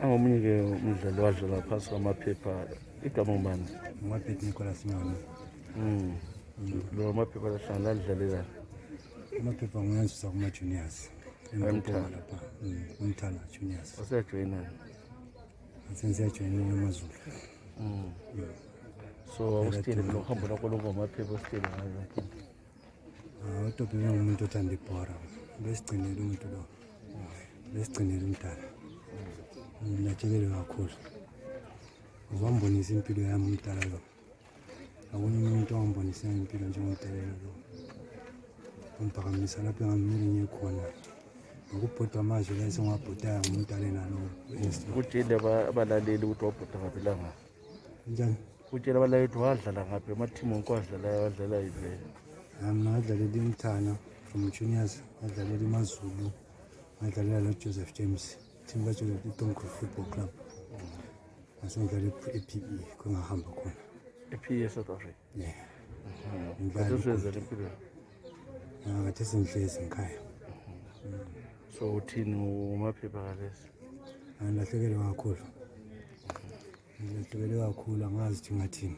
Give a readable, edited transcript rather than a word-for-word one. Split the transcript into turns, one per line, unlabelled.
Angomunye-ke umdlali wadlala phasi kwamaphepha igama ubani?
Ngwaphethe Nicholas Nyoni.
Lo maphepha lahlangana ladlalelani?
Amaphepha ngiyanzisa kuma-juniors
Emthala
lapha Umthala juniors.
usejoyinani?
Sensiyajoyina eMazulu.
So awusitile mina uhambo lakho longomaphepha usitile ngayo.
UTopi bengumuntu othanda ibhora. Besigcinele umuntu lo. Besigcinele Umthala. Ngiyatshekelwa kakhulu. Uzambonisa impilo yami Umthala lo. Akunye umuntu ongibonisa impilo njengomthala lo. Ungiphakamisa lapho engamele ngiye khona. Ngokubhoda amazwi la esengwabhodaya ngumntana nalo.
Utshele abalaleli ukuthi wabhoda ngaphi langa?
Njani?
Utshele abalaleli ukuthi wadlala ngaphi amathimu onke wadlala yiphi?
Mina ngadlalela iMthana from juniors, ngadlalela iMazulu, ngadlalela noJoseph James, team kaJoseph iTonkref Football Club. Ngasengidlala ePE kungahamba khona.
ePE South Africa?
Yeah.
Usezele empilweni?
Ngathi sengihlezi ngikhaya.
So uthini umaphepha kalesi?
Ngilahlekelwe kakhulu. Ngilahlekelwe kakhulu angazi ukuthi ngathini.